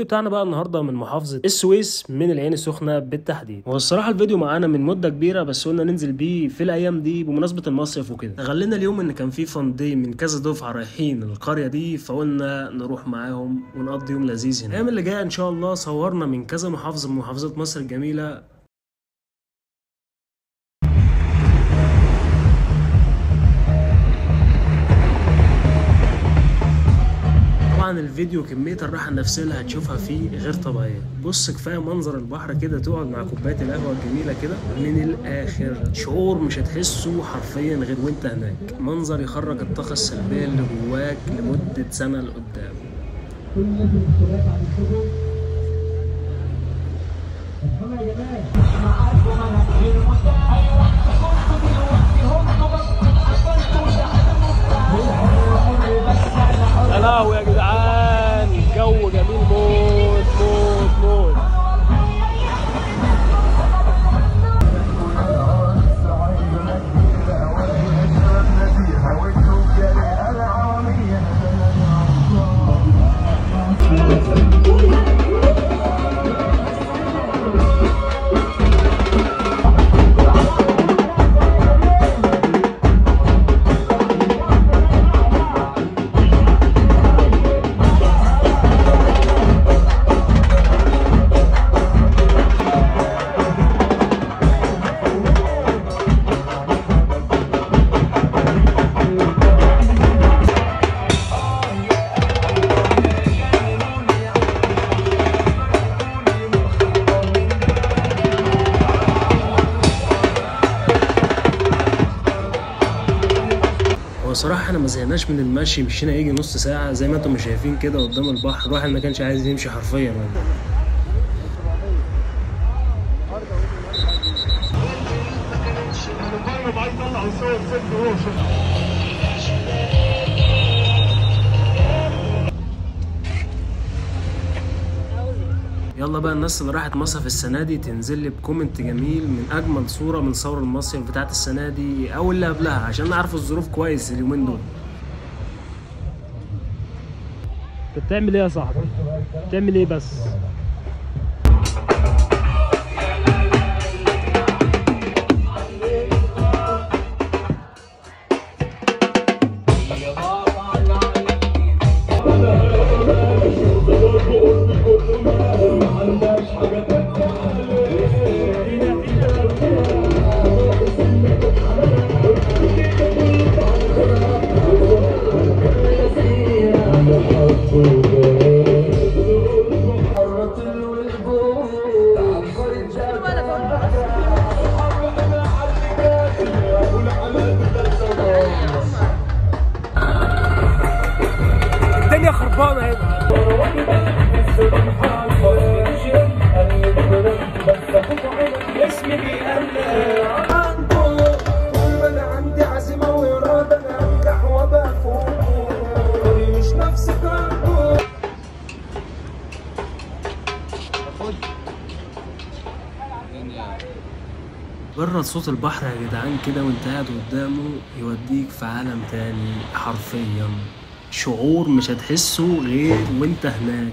الفيديو بتاعنا بقى النهارده من محافظة السويس، من العين السخنة بالتحديد. والصراحة الفيديو معانا من مده كبيرة، بس قلنا ننزل بيه في الايام دي بمناسبة المصيف وكده. غلينا اليوم ان كان في fun day من كذا دفعه رايحين القرية دي، فقلنا نروح معاهم ونقضي يوم لذيذ هنا. الايام اللي جاية ان شاء الله صورنا من كذا محافظة من محافظات مصر الجميلة. طبعا الفيديو كمية الراحة النفسية اللي هتشوفها فيه غير طبيعية. بص كفاية منظر البحر كده، تقعد مع كوباية القهوة الجميلة كده، من الآخر شعور مش هتحسه حرفيا غير وانت هناك. منظر يخرج الطاقة السلبية اللي جواك لمدة سنة لقدام. يا لهوي يا جدعان، الجو جميل موت موت موت. صراحة احنا ما زهقناش من المشي، مشينا يجي نص ساعة زي ما انتم مش شايفين كده قدام البحر. الواحد ما كانش عايز يمشي حرفيا يعني. يلا بقى الناس اللي راحت مصيف السنة دي تنزل لي ب comment جميل من اجمل صوره من صور المصيف بتاعت السنة دي او اللي قبلها، عشان نعرف الظروف كويس اليومين دول. انت بتعمل ايه يا صاحبي؟ بتعمل ايه بس؟ الدنيا خربانة هنا. مجرد صوت البحر يا جدعان كده وانت قاعد قدامه يوديك في عالم تاني حرفيا، شعور مش هتحسه غير وانت هناك.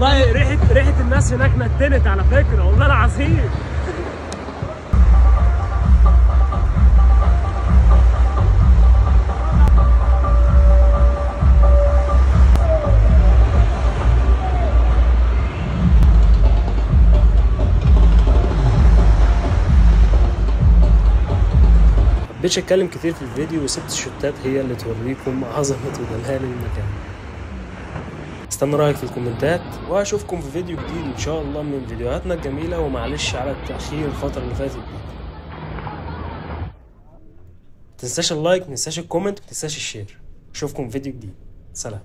والله ريحه الناس هناك نتنت على فكرة، والله العظيم. مبقتش اتكلم كتير في الفيديو وسبت الشوتات هي اللي توريكم عظمة وجمال المكان. استنى رايك في الكومنتات، واشوفكم في فيديو جديد ان شاء الله من فيديوهاتنا الجميلة. ومعلش على التأخير الفترة اللي فاتت دي. متنساش ال like، متنساش ال comment، متنساش ال share. اشوفكم في فيديو جديد. سلام.